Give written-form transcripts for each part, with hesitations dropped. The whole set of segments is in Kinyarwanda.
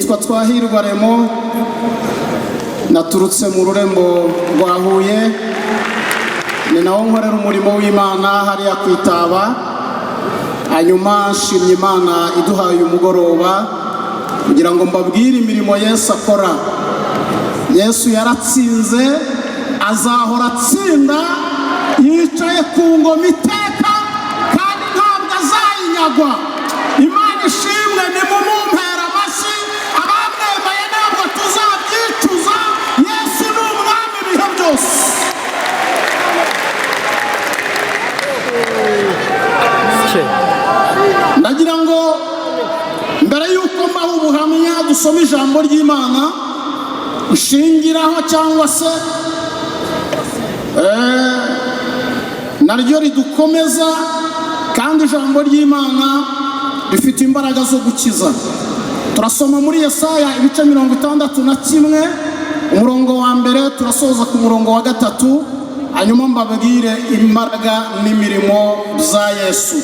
Nitwa Twahirwa Remo, naturutse mu rurembo rwa Huye, ni nawo nkorera umurimo w'Imana hariya ku Itaba. Hanyuma nshimye Imana iduhaye uyu mugoroba kugira ngo mbabwire imirimo Yesu akora. Yesu yaratsinze, azahora atsinda, yicaye ku ngoma iteka kandi ntabwo azayinyagwa. Imana ishimwe, nimumumpera amashyi. Abamwemeye ntabwo tuzabyicuza. Yesu ni umwami ibihe byose. Ndagira ngo mbere y'uko mbaho ubuhamya dusome ijambo ry'Imana nshingiraho, cyangwa se naryo ridukomeza, kandi ijambo ry'Imana rifite imbaraga zo gukiza. Turasoma muri Yesaya ibice 61, umurongo wa mbere, turasoza ku murongo wa gatatu, hanyuma mbabwire imbaraga n'imirimo bya Yesu.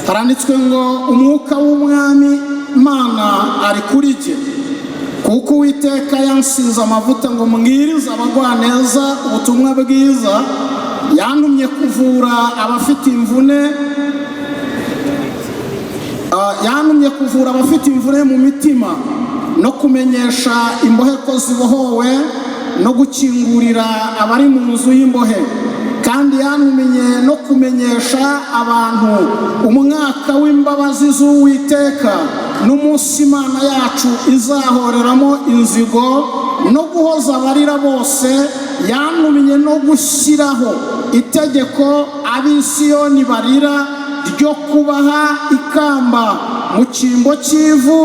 Haranditswe ngo: "Umwuka w'Umwami Mana ari kuri jye, kuko Uwiteka yansize amavuta ngo mbwirize abagwaneza ubutumwa bwiza, yantumye kuvura abafite imvune, yantumye kuvura abafite imvune mu mitima, no kumenyesha imbohe ko zibohowe, no gukingurira abari mu nzu y'imbohe. Kandi yantumenye no kumenyesha abantu umwaka w'imbabazi z'Uwiteka, n'umunsi Imana yacu izahoreramo inzigo, no guhoza abarira bose. Yantumye no gushyiraho itegeko ab'Isiyoni barira, ryo kubaha ikamba mu cyimbo cy'ivu,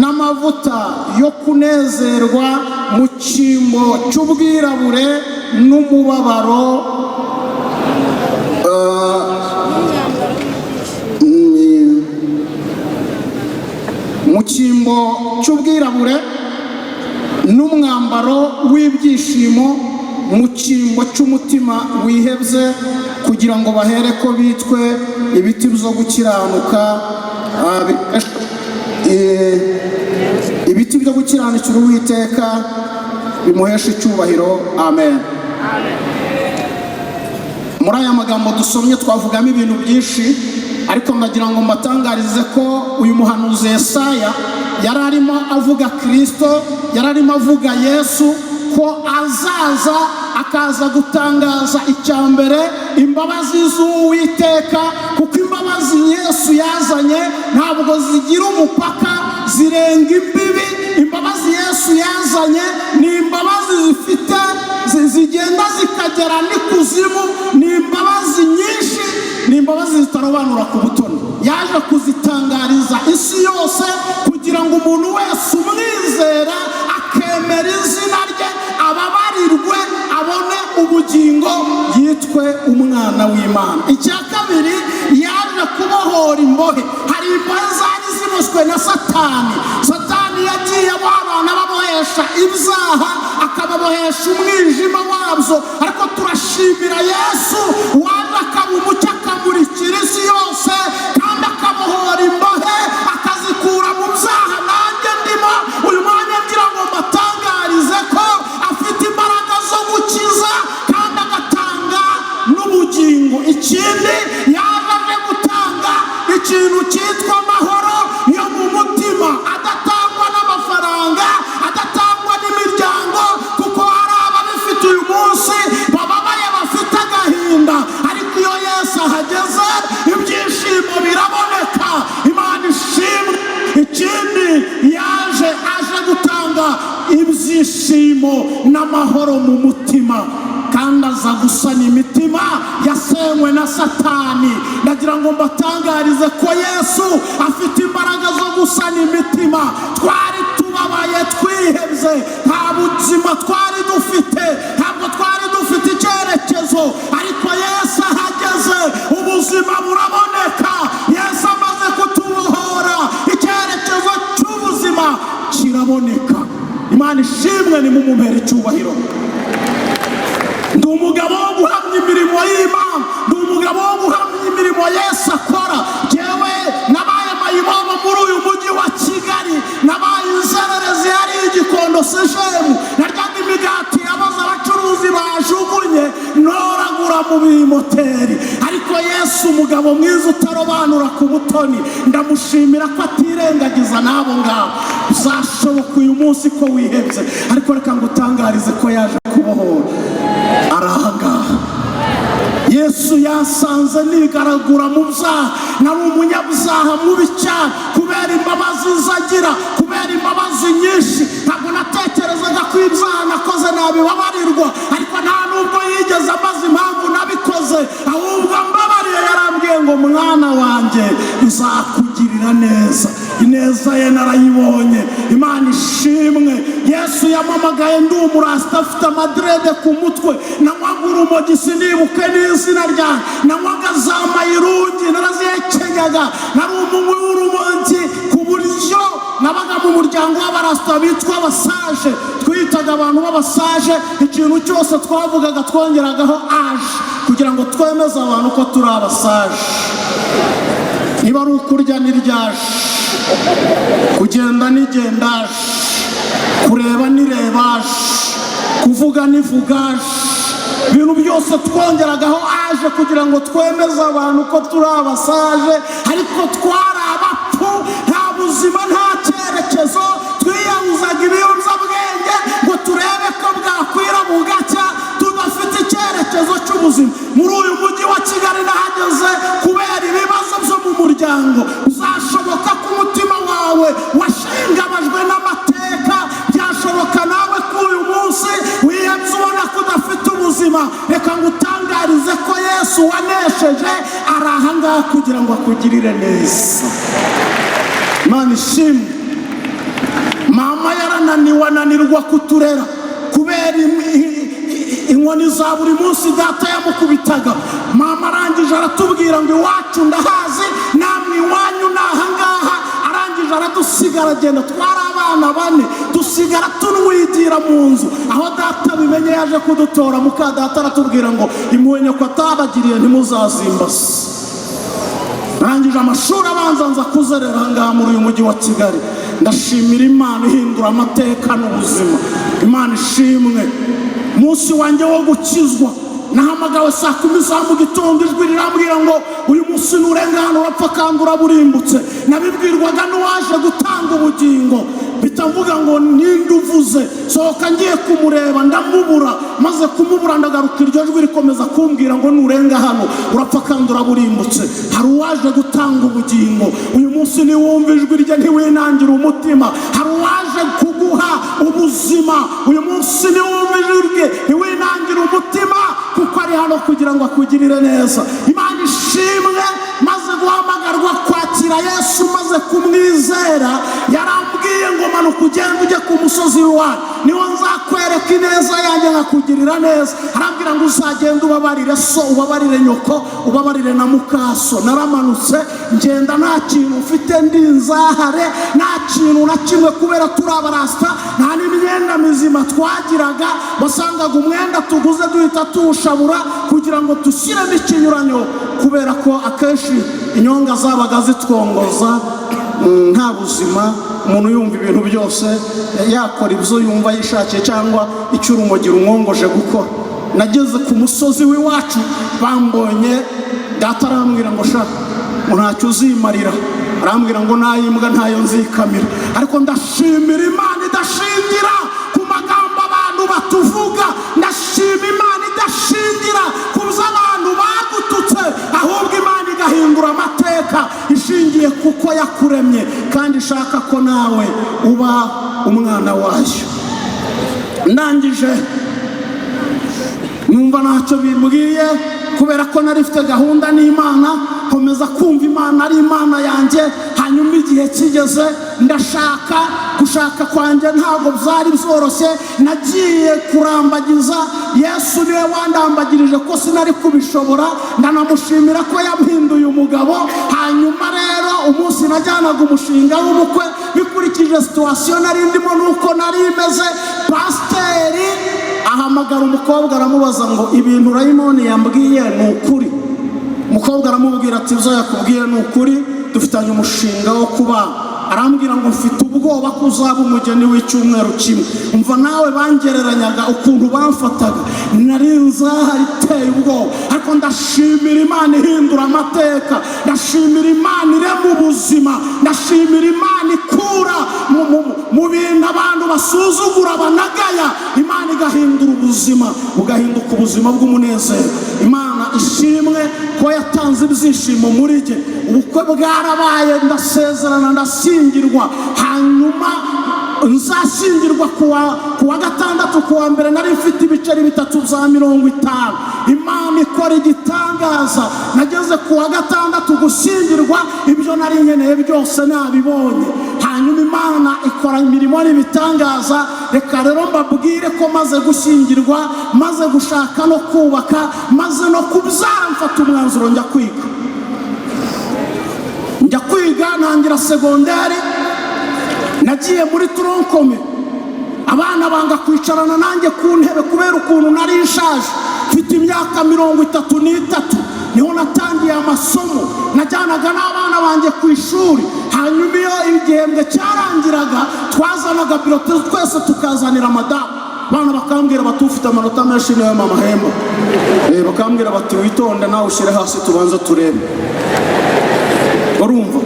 n'amavuta yo kunezerwa mu cyimbo cy'ubwirabure n'umubabaro." Mu cyimbo cy'ubwirabure n'umwambaro w'ibyishimo mu cyimbo cy'umutima wihebye, kugira ngo bahere ko bitwe ibiti byo gukiranuka, ibiti byo gukiranukira Uwiteka bimuhesha icyubahiro. Amen. Muri aya magambo dusomye twavugamo ibintu byinshi, ariko ndagira ngo mbatangarize ko uyu muhanuzi Yesaya yari arimo avuga Kirisito, yari arimo avuga Yesu, ko azaza akaza gutangaza icya mbere imbabazi z'Uwiteka, kuko imbabazi Yesu yazanye ntabwo zigira umupaka, zirenga imbibi. Imbabazi Yesu yazanye ni imbabazi zifite zigenda zikagera n'ikuzimu, ni imbabazi nyinshi, ni imbabazi zitarobanura ku butoni. Yaje kuzitangariza isi yose kugira ngo umuntu wese umwizera akemera izina rye ababarirwe, abone ubugingo, yitwe umwana w'Imana. Icya kabiri, yaje kubohora imbohe. Hari imbohe zari ziboshywe na Satani. Satani yagiye aboha abantu, ababohesha ibyaha, akababohesha umwijima wabyo, ariko turashimira Yesu waje akaba umucyo, akamurikira isi yose, kandi akabohora imbohe, akazikura mu byaha. Nanjye ndimo uyu mwanya ngira ngo mbatangarize ko afite imbaraga zo gukiza kandi agatanga n'ubugingo. Ikindi, yaje aje gutanga ikintu cyitwa amahoro yo mu mutima, adatangwa n'amafaranga, adatangwa n'imiryango, kuko hari ababifite uyu munsi bababaye, bafite agahinda, ariko iyo Yesu ahageze ibyishimo biraboneka. Imana ishimwe. Ikindi, yaje aje gutanga ibyishimo n'amahoro mu mutima, kandi aza gusana imitima yasenywe na Satani. Ndagira ngo mbatangarize ko Yesu afite imbaraga zo gusana imitima. Twari tubabaye, twihebye, nta buzima twari dufite, ntabwo twari dufite icyerekezo, ariko Yesu ahageze ubuzima buraboneka. Yesu amaze kutubohora, icyerekezo cy'ubuzima kiraboneka. Imana ishimwe, nimumumpera icyubahiro. Ndi umugabo wo guhamya imirimo y'Imana, ndi umugabo wo guhamya imirimo Yesu akora. Jewe nabaye mayibobo muri uyu mujyi wa Kigali, nabaye sejemu, naryaga imigati yaboze abacuruzi bajugunye ntoragura mu bimoteri. Ariko Yesu, umugabo mwiza utarobanura ku butoni, ndamushimira ko atirengagiza n'abo ngabo. Bizashoboka uyu munsi ko wihebye, ariko reka ngutangarize ko yaje kubohora, ari ahangaha. Yesu yasanze nigaragura mu byaha, nari umunyabyaha mubi cyane. Kubera imbabazi zagira, kubera imbabazi nyinshi, ntabwo natekerezaga ko ibyaha nakoze nabibabarirwa. Ariko nta nubwo yigeze ambaza impamvu nabikoze, ahubwo mbabariye yarambwiye ngo: "Mwana wanjye, nzakugirira neza." Ineza ye narayibonye, Imana ishimwe. Yesu yampamagaye ndi umurasita, afite amadreads ku mutwe, nanywaga urumogi sinibuke n'izina ryanjye, nanywaga za mayirungi, narazihekenyaga, nari umunywi w'urumogi ku buryo nabaga mu muryango w'abarasita bitwa abasaje. Twitaga abantu b'abasaje, ikintu cyose twavugaga twongeragaho aje kugira ngo twemeze abantu ko turi abasaje. Niba ari ukurya niryaje, kugenda nigendaje, kureba nirebaje, kuvuga nivugaje, ibintu byose twongeragaho aje kugira ngo twemeze abantu ko turi abasaje. Ariko twari abapfu, nta buzima, nta cyerekezo. Twiyahuzaga ibiyobyabwenge ngo turebe ko bwakwira bugacya, tudafite icyerekezo cy'ubuzima. Muri uyu mujyi wa Kigali nahageze kubera ibibazo byo mu muryango. Uzashoboka ko umutima wawe washengabajwe n'amateka, byashoboka nawe ko uyu munsi wihebye, ubona ko udafite ubuzima. Reka ngutangarize ko Yesu wanesheje ari ahangaha kugira ngo akugirire neza. Imana ishimwe. Mama yarananiwe, ananirwa kuturera kubera inkoni za buri munsi data yamukubitaga. Mama arangije aratubwira ngo: "Iwacu ndahazi, namwe iwanyu ni ahangaha." Arangije aradusiga, aragenda. Twari abana bane, dusigara tunwigira mu nzu. Aho data bimenye yaje kudutora, muka data aratubwira ngo: "Impuhwe nyoko atabagiriye ntimuzazimbase." Rangije amashuri abanza, nza kuzerera ahangaha muri uyu mujyi wa Kigali. Ndashimira Imana ihindura amateka n'ubuzima, Imana ishimwe. Umunsi wanjye wo gukizwa, nahamagawe saa 10 za mu gitondo, ijwi rirambwira ngo: "Uyu munsi nurenga hano urapfa kandi uraburimbutse." Nabibwirwaga n'uwaje gutanga ubugingo. Mpita mvuga ngo: "Ninde uvuze?" Sohoka ngiye kumureba, ndamubura. Maze kumubura ndagaruka, iryo jwi rikomeza kumbwira ngo: "Nurenga hano urapfa kandi uraburimbutse." Hari uwaje gutanga ubugingo. Uyu munsi niwumva ijwi rye ntiwinangire umutima. Hari uwaje kuguha ubuzima. Uyu munsi niwumva ijwi rye ntiwinangire umutima, kuko ari hano kugira ngo akugirire neza. Imana ishimwe. Maze guhamagarwa kwakira Yesu, maze kumwizera, yarambwiye ngo: "Manuka ugende ujye ku musozi w'iwanyu, niho nzakwereka ineza yanjye nkakugirira neza." Arambwira ngo: "Uzagende ubabarire so, ubabarire nyoko, ubabarire na mukaso." Naramanutse ngenda nta kintu mfite, ndi inzahare, nta kintu na kimwe, kubera turi abarasita nta n'imyenda mizima twagiraga. Wasangaga umwenda tuguze duhita tuwushabura kugira ngo dushyiremo ikinyuranyo, kubera ko akenshi inyonga zabaga zitwongoza. Nta buzima, umuntu yumva ibintu byose yakora ibyo yumva yishakiye cyangwa icyo urumogi rumwongoje gukora. Nageze ku musozi w'iwacu, bambonye, data arambwira ngo: "Sha, ngo ntacyo uzimarira." Arambwira ngo nayimbwa ntayo nzikamira. Ariko ndashimira Imana idashingira ku magambo abantu batuvuga. Ndashima Imana idashingira ku byo abantu bagututse, ahubwo Imana igahindura amateka ishingiye kuko yakuremye kandi ishaka ko nawe uba umwana wayo. Ndangije numva ntacyo bimbwiye, kubera ko nari mfite gahunda n'Imana, nkomeza kumva Imana ari Imana yanjye. Hanyuma igihe kigeze ndashaka. Gushaka kwanjye ntabwo byari byoroshye, nagiye kurambagiza. Yesu niwe wandambagirije ko sinari kubishobora, ndanamushimira ko yampinduye umugabo. Hanyuma rero umunsi najyanaga umushinga w'ubukwe, bikurikije situation nari ndimo nuko nari imeze, pasiteri ahamagara umukobwa, aramubaza ngo: "Ibintu Rayimoni yambwiye ni ukuri?" Umukobwa aramubwira ati: "Ibyo yakubwiye ni ukuri, dufitanye umushinga wo kubana." Arambwira ngo mfite ubwoba ko uzaba umugeni w'icyumweru kimwe. Umva nawe, bangereranyaga ukuntu bamfataga, nari nzahari iteye ubwoba. Ariko ndashimira Imana ihindura amateka, ndashimira Imana irema ubuzima, ndashimira Imana ikura mu bintu abantu basuzugura, banagaya, Imana igahindura ubuzima, bugahinduka ubuzima bw'umunezero. Imana ishimwe ko yatanze ibyishimo muri jye. Ubukwe bwarabaye, ndasezerana, ndashyingirwa. Hanyuma nzashyingirwa kuwa gatandatu, kuwa mbere nari mfite ibiceri bitatu bya 50. Imana ikora igitangaza. Nageze kuwa gatandatu gushyingirwa, ibyo nari nkeneye byose nabibonye. Hanyuma Imana ikora imirimo n'ibitangaza. Reka rero mbabwire ko maze gushyingirwa, maze gushaka no kubaka, maze no kubyara, mfata umwanzuro njya kwiga. Njya kwiga, ntangira segonderi. Nagiye muri tronc commun, abana banga kwicarana nanjye ku ntebe kubera ukuntu nari nshaje, mfite imyaka 33 niho natangiye amasomo. Najyanaga n'abana banjye ku ishuri, hanyuma iyo igihembwe cyarangiraga twazanaga bulletin twese, tukazanira madamu. Abana bakambwira bati: "Ufite amanota menshi niyo mama ahemba." Bakambwira bati: "Witonde nawe, ushyire hasi tubanze turebe." Urumva,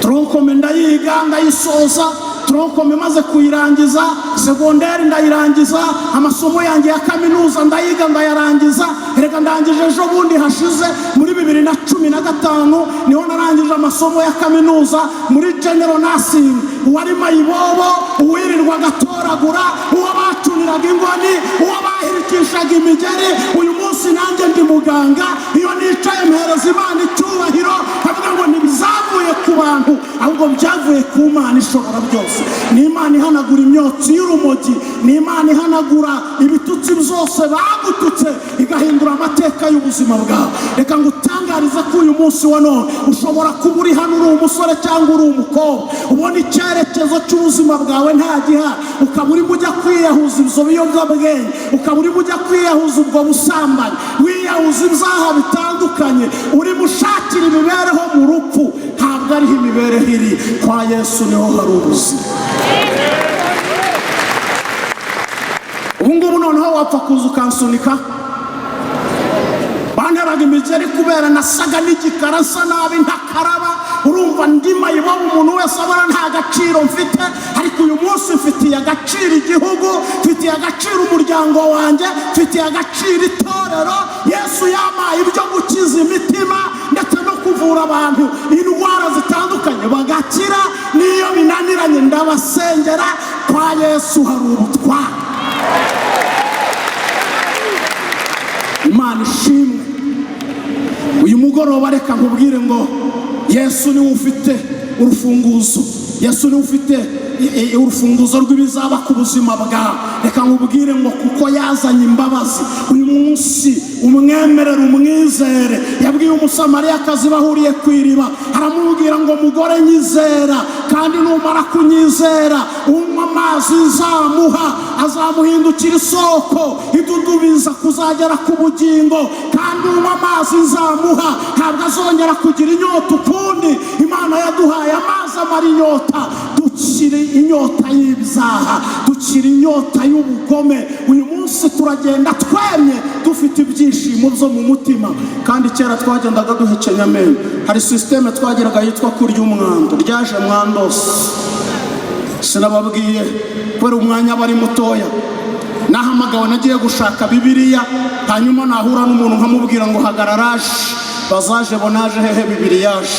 tronc commun ndayiga, ndayisoza. Tronc commun maze kuyirangiza, segonderi ndayirangiza, amasomo yanjye ya kaminuza ndayiga, ndayarangiza. Reka ndangije ejo bundi hashize, muri 2015 niho narangije amasomo ya kaminuza muri general nursing. Uwari mayibobo, uwirirwaga atoragura, uwo bacuniraga ingoni, uwo bahirikishaga imigeri, uyu munsi nanjye ndi muganga. Iyo nicaye mpereza Imana icyubahiro, avuga ngo ntibizavuye ku bantu, ahubwo byavuye ku Mana ishobora byose. Ni Imana ihanagura imyotsi y'urumogi, ni Imana ihanagura ibitutsi byose bagututse, igahindura amateka y'ubuzima bwawe. Reka ngutangarize ko uyu munsi wa none ushobora kuba uri hano uri umusore cyangwa uri umukobwa, ubona icyerekezo cy'ubuzima bwawe nta gihari, ukaba urimo ujya kwiyahuza ibyo biyobyabwenge, ukaba urimo ujya kwiyahuza ubwo busambanyi, wiyahuza ibyaha bitandukanye, urimo ushakira imibereho mu rupfu. Ntabwo ariho imibereho iri. Kwa Yesu niho hari ubuzima. Ubu ngubu noneho wapfa kuza ukansunika. Banteraga imigeri kubera nasaga n'igikara, nsa nabi, ntakaraba. Urumva, ndi mayibobo, umuntu wese abona nta gaciro mfite. Ariko uyu munsi mfitiye agaciro igihugu, mfitiye agaciro umuryango wanjye, mfitiye agaciro itorero. Yesu yampaye ibyo gukiza imitima ndetse no kuvura abantu indwara zitandukanye bagakira. N'iyo binaniranye ndabasengera. Kwa Yesu hari ubutware. Imana ishimwe. Uyu mugoroba reka nkubwire ngo Yesu niwe ufite urufunguzo, Yesu niwe ufite urufunguzo rw'ibizaba ku buzima bwawe. Reka nkubwire ngo kuko yazanye imbabazi, uyu munsi umwemerere, umwizere. Yabwiye Umusamariyakazi bahuriye ku iriba, aramubwira ngo: "Mugore, nyizera, kandi numara kunyizera, unywa amazi nzamuha azamuhindukira isoko idudubiza kuzagera ku bugingo, kandi unywa amazi nzamuha ntabwo azongera kugira inyota ukundi." Imana yaduhaye amazi amara inyota. Dukire inyota y'ibyaha, dukire inyota y'ubugome. Uyu munsi turagenda twemye, dufite ibyishimo byo mu mutima. Kandi kera twagendaga duhekenya amenyo. Hari système twagiraga yitwa kurya umwando ryaje mwandose. Sinababwiye kubera umwanya aba ari mutoya. Nahamagawe, nagiye gushaka Bibiliya, hanyuma nahura n'umuntu nkamubwira ngo: "Hagararaje, bazaje bonaje hehe Bibiliyaje?"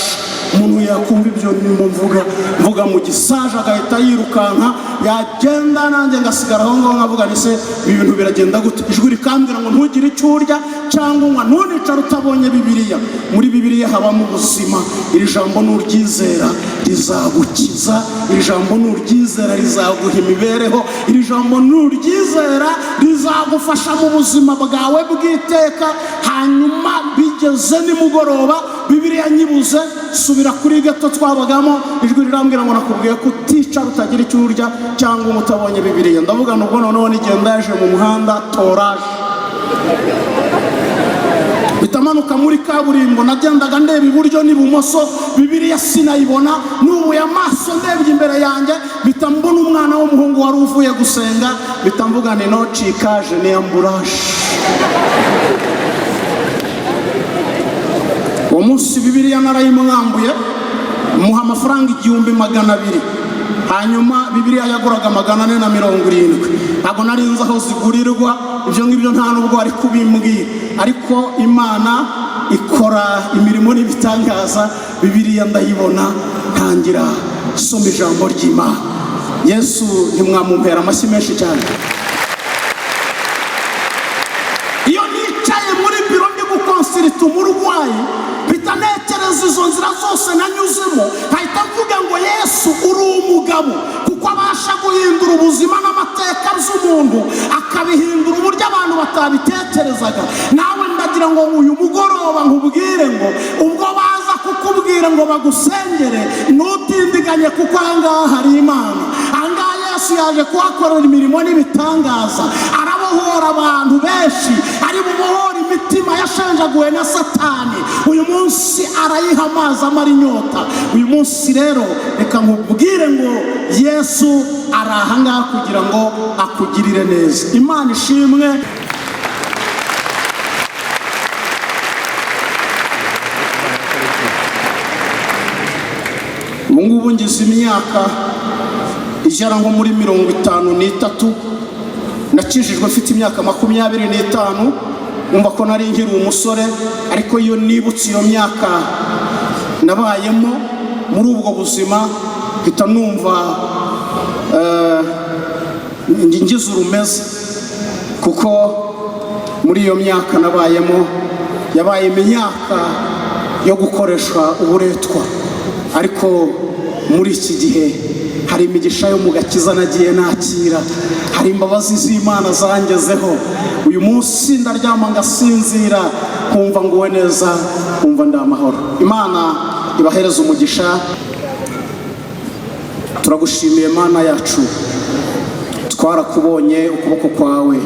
Umuntu yakumva ibyo ndimo mvuga, mvuga mu gisaje, agahita yirukanka, yagenda nanjye ngasigara aho ngaho, nkavuga ni se ibi bintu biragenda gute? Ijwi rikambwira ngo: "Ntugire icyo urya cyangwa unywa, ntunicare utabonye Bibiliya." Muri Bibiliya habamo ubuzima. Iri jambo nuryizera rizagukiza, iri jambo nuryizera rizaguha imibereho, iri jambo nuryizera rizagufasha mu buzima bwawe bw'iteka. Hanyuma bigeze nimugoroba, Bibiliya nyibuze, subira kuri gato twabagamo, ijwi rirambwira ngo: "Nakubwiye ko uticara utagira icyo urya cyangwa utabonye Bibiliya." Ndavuga nubwo noneho nigenda yaje mu muhanda toraje, mpita manuka muri kaburimbo. Nagendaga ndeba iburyo n'ibumoso, Bibiliya sinayibona. Nubura. Nubuye amaso, ndebye imbere yanjye, mpita mbona umwana w'umuhungu wari uvuye gusenga, mpita mvuga ni nocikaje ni amburaje. Uwo munsi Bibiliya narayimwambuye, muha amafaranga 1200. Hanyuma Bibiliya yaguraga 470. Ntabwo nari nzi aho zigurirwa ibyo ngibyo, nta nubwo ari kubimbwira, ariko Imana ikora imirimo n'ibitangaza. Bibiliya ndayibona, ntangira soma ijambo ry'Imana. Yesu ntimwamumpera amashyi menshi cyane? Iyo nicaye muri biro ndi gukonsirita umurwayi, mpita ntekereza izo nzira zose nanyuzemo, nkahita mvuga ngo: "Yesu, uri umugabo," kuko abasha guhindura ubuzima n'amateka by'umuntu, akabihindura uburyo abantu batabitekerezaga. Nawe ndagira ngo uyu mugoroba nkubwire ngo ubwo baza kukubwira ngo bagusengere, ntutindiganye, kuko ahangaha hari Imana. Ahangaha Yesu yaje kuhakorera imirimo n'ibitangaza, arabohora abantu benshi, ari bubohora imitima yashenjaguwe na Satani. Uyu munsi arayiha amazi amara inyota. Uyu munsi rero reka nkubwire ngo Yesu ari ahangaha kugira ngo akugirire neza. Imana ishimwe. Ubu ngubu ngize imyaka igera nko muri 53. Nakijijwe mfite imyaka 25, numva ko nari nkiri umusore, ariko iyo nibutse iyo myaka nabayemo muri ubwo buzima, mpita numva ngize urumeze, kuko muri iyo myaka nabayemo yabaye imyaka yo gukoresha uburetwa. Ariko muri iki gihe hari imigisha yo mu gakiza nagiye nakira, hari imbabazi z'Imana zangezeho. Uyu munsi ndaryama ngasinzira, nkumva nguwe neza, nkumva ndi amahoro. Imana ibahereza umugisha. Turagushimiye Mana yacu, twarakubonye ukuboko kwawe,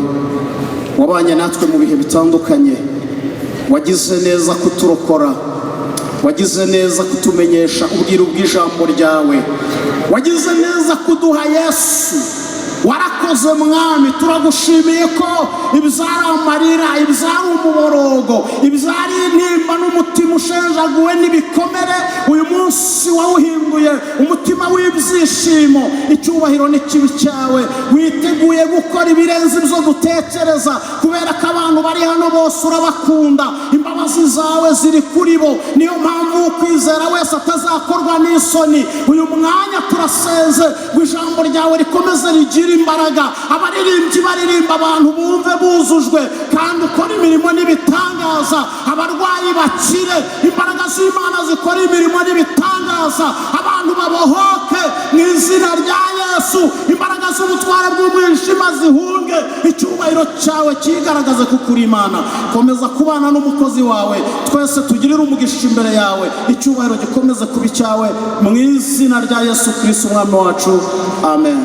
wabanye natwe mu bihe bitandukanye, wagize neza kuturokora, wagize neza kutumenyesha ubwiru bw'ijambo ryawe, wagize neza kuduha Yesu. Warakoze Mwami, turagushimiye ko ibyari amarira, ibyari umuborogo, ibyari intimba n'umutima ushenjaguwe n'ibikomere, uyu munsi wawuhinduye umutima w'ibyishimo. Icyubahiro n'ikibi cyawe. Witeguye gukora ibirenze ibyo dutekereza, kubera ko abantu bari hano bose urabakunda, imbabazi zawe ziri kuri bo. Niyo mpamvu ukwizera wese atazakorwa n'isoni. Uyu mwanya turasenze ngo ijambo ryawe rikomeze rigire imbaraga, abaririmbyi baririmba, abantu bumve buzujwe, kandi ukora imirimo n'ibitangaza, abarwayi bakire, imbaraga z'Imana zikora imirimo n'ibitangaza, abantu babohoke mu izina rya Yesu, imbaraga z'ubutware bw'umwijima zihunge, icyubahiro cyawe cyigaragaze kuko uri Imana. Komeza kubana n'umukozi wawe, twese tugirire umugisha imbere yawe, icyubahiro gikomeze kuba icyawe mu izina rya Yesu Kristo umwami wacu, amen.